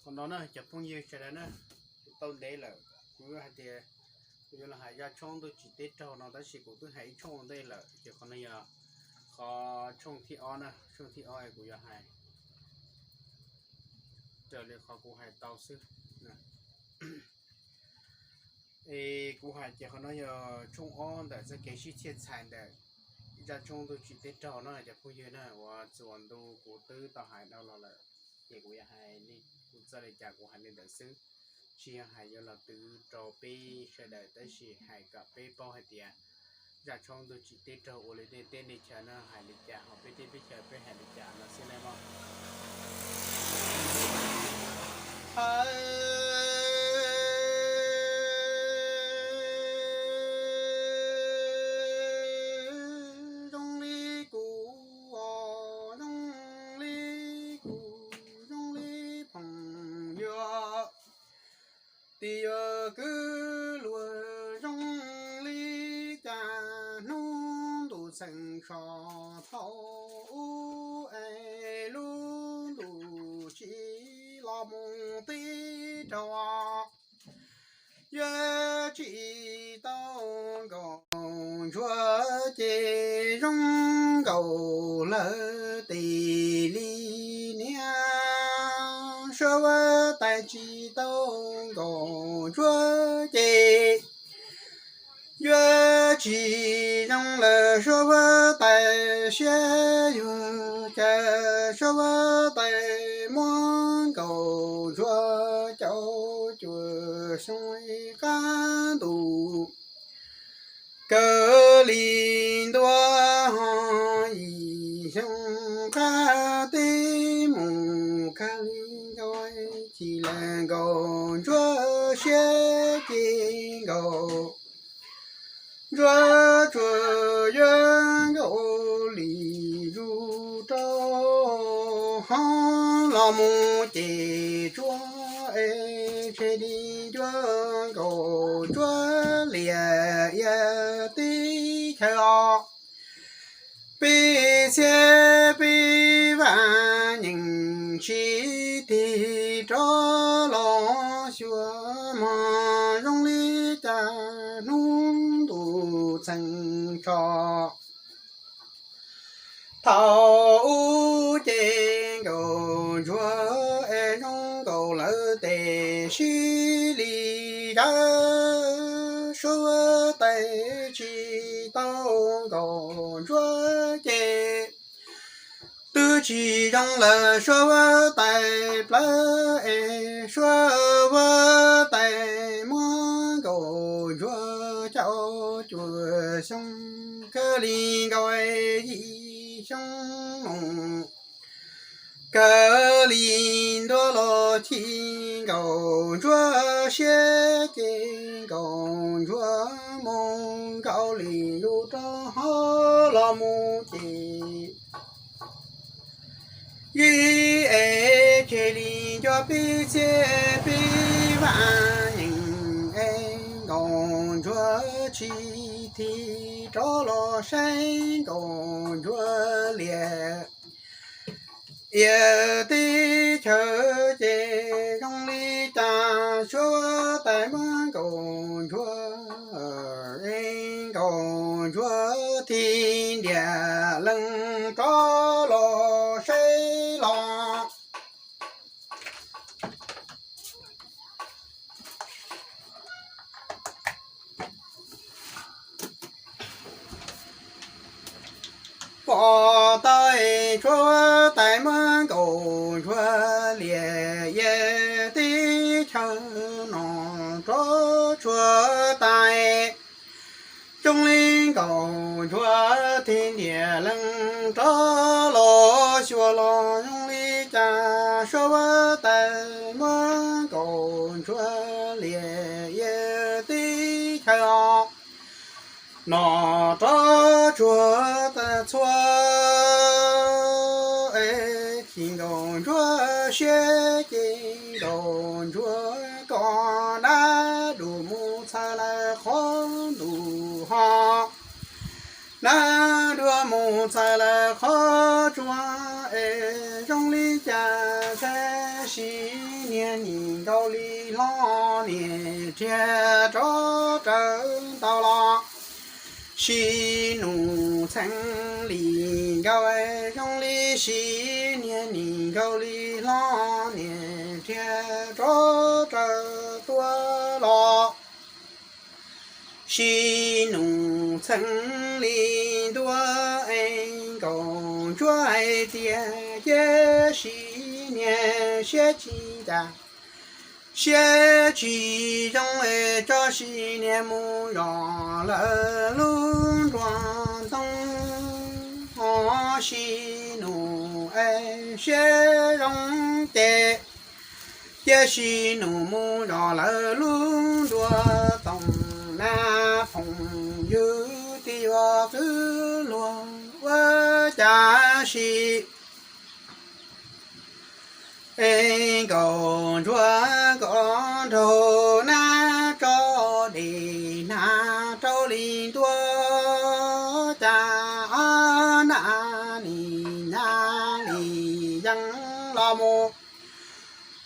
Qhov no na cov phooj ywg sawv daws na, kuv tau ntev lawm, kuv hais tias kuv yuav los hais zaj tshoob ntuj tsim teb raug no tab sis kuv twb hais ib tshoob ua ntej lawm, ces qhov no yog qhov tshoob thib ob na, tshoob thib ob kuv yuav hais raws li qhov kuv hais tau xwb. Es kuv hais ces qhov no yog tshoob ob ntawm txoj kev sib txhiaj txhais ntawm zaj tshoob ntuj tsim teb raug no cov phooj ywg na, uas txuas ntu kuv twb tau hais dhau los lawm, ces kuv yuav hais li kuv txoj li cas kuv hais li ntawd xwb, tsis yog hais yuav los twv rau peb sawv daws tab sis hais kom peb paub hais tias zaj tshoob ntuj tsim teb raug ua li nej teb nej chaw no hais li cas, ho peb teb peb chaw peb hais li cas no xwb nawb mog. Zoo li kuv, zoo li kuv, zoo li phooj ywg, twb yog kwv luag zoo li cas hnub ntuj txheej tso thaum ub es lub ntuj tsim los mus teb raug, yuav tsis tau nkaus ntsuag ces zoo nkaus lawv tes li niag, suav tais tsis tau nkaus ntsuag ces yuav tsis zoo lawm, suav tais siab yuav cas, suav tais muab nkaus ntsuag cuaj caum cuaj xyoo qab ntuj kawg li ntuj, ho yim xyoo qab teb mus kawg li nkaus, tsis lawv nkaus ntsuag siab ces nkaus ntsuag tsuas yuav nkaus li zuj rau hauv los mus ces tsuas es tseg li ncuav nkaus ntsuag liam ia teb chaws os. Peb txhiab peb vam nyeem tsis tig rov los xyuas mog zoo li cas hnub ntuj txheej tso thaum ub ces nkaus ntsuag es zoo nkaus lawv tes sib li dawb, suav tais tsis tau nkaus ntsuag ces twb tsis zoo lawm, suav tais plawv es suav tais muab nkaus ntsuag cuaj caum cuaj xyoo kawg li nkaus yim xyoo mus kawg li ntuj los tsis nkaus ntsuag siab ces nkaus ntsuag mus nkaus li zuj rau hauv los mus ces yim es tseg li ncuav peb txhiab peb vam nyeem es nkaus ntsuag tsis tig rov los saib nkaus ntsuag liam ia teb chaws ces zoo li cas suav tais muab nkaus ntsuag es nkaus ntsuag tig ntiag leej rov los saib los pom tau es suav tais muab nkaus ntsuag liam ia teb chaws no rov tsuag tais zoo li nkaus ntsuag tig ntiag leej rov los xyuas los zoo li cas suav tais muab nkaus ntsuag liam ia teb chaws no rov tsuag txhua es tsis nkaus ntsuag siab ces nkaus ntsuag kom nab dua mus txhais lawv qhov ntuj ho nab dua mus txhais lawv qhov tsua es zoo li cas saib sib niag nim nkaus li hlob niam riam rov raws ntau los. Sib nus txheeb li nkaus zoo li sib niag nim nkaus li hlob niam riam rov raws tuaj los. Sib nus txheeb li ntuj es nkaus ntsuab hais tias cia sib niag siab tsis ncaj, siab tsis zoo es tso sib niag mus zov lawv lub nruas ntoo. Sib nus es siab zoo ces cia sib nus mus zov lawv lub nruas toom na. Phooj ywg twb yuav qwb luag ua cas sib es nkaus ntsuab nkaus nraug na, tso dej na rau li ntuj, cas na nim nyab li yeeb los mus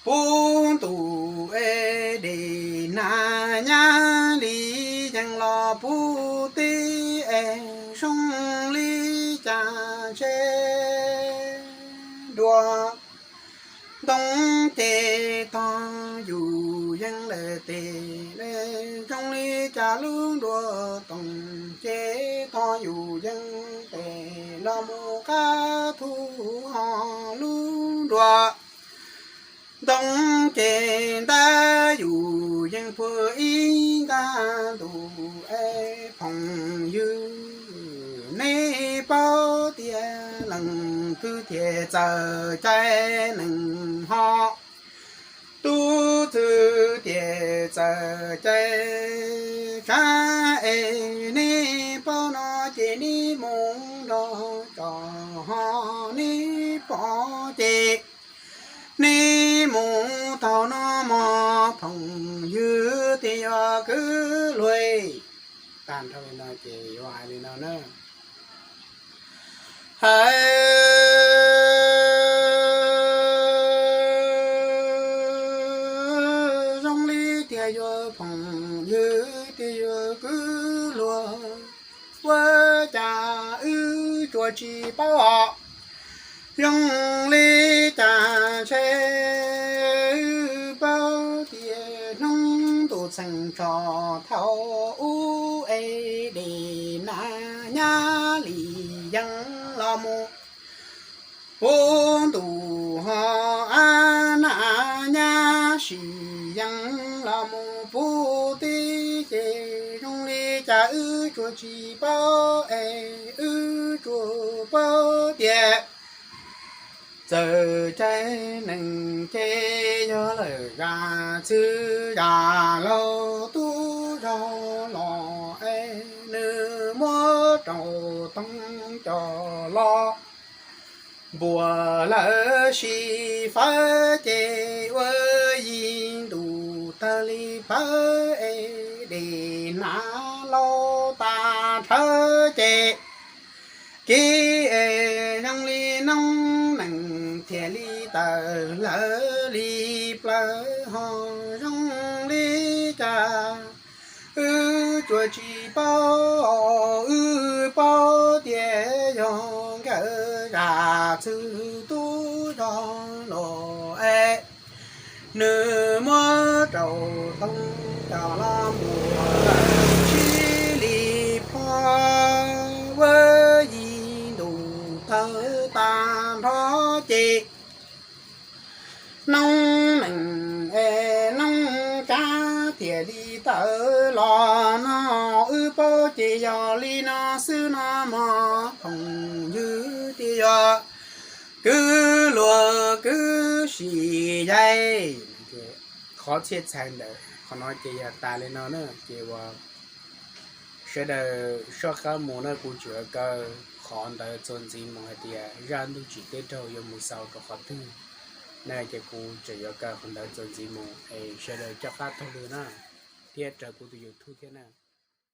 puv ntuj es dej na nyab li yeeb los puv teb es zoo li cas ntshe dua ntoo ces tog yus yeeb lawm tes, zoo li cas lub nruas toom ces tog yus yeeb tes los mus qab thu ho lub nruas ntoo ces ntab yus yeeb puag ib ntab ntuj es phooj ywg, neb paub tias leej twg thiaj txawj cai neeg ho tub txwg thiaj txawj cai tsab es neb paub no ces neb mus nrog tso ho neb pom ces neb mus tau no mog phooj ywg thiaj yog kwv luag. Tag nrho li no ces yuav hais li no na. Hais zoo li tias yuav phooj ywg tias yuav kwv luag, ua cas wb tsuas tsis paub os. Zoo li cas ntshe wb paub tias hnub ntuj txheej tso thaum ub es dej na nyab li yeeb los mus puv ntuj ho a na nyab sib yeeb los mus puv teb ces zoo li cas wb tsuas tsis paub es wb tsuas paub tias txawj cai neeg ces yog lawm zaj txwv zaj laug tub zog los es nws muab rau toog coj los npuas lawv sib fawb ces ua yim ntuj tawg li plawv es dej hnav lauj tag nrhawv ces kiv es zoo li noob neej thiaj li tawg lawv li plawv ho zoo li cas wb tsuas tsis paub, wb paub tias yog nkawd zaj txwv tub zog los es nws muab rau toog coj los npuas lawv sib li plawv ua yim ntuj tawg tag nrho ces noob neej es noob tsab thiaj li tawg los no. Wb paub ces yog li no xwb no mog phooj ywg tias yog kwv luag kwv sib yaig. Qhov txhia txhais ntawm qhov no ces yog tas li no na ces uas sawv daws soj qab mus na, kuv tseem yuav kaw qhov ntawd txuas ntxiv mus hais tias zaj ntuj tsim teb raug yuav mus xaus rau qhov twg na, ces kuv tseem yuav kaw qhov ntawd txuas ntxiv mus es sawv daws coj qab taug lw na, thiab raws kuv tus YouTube thiab na.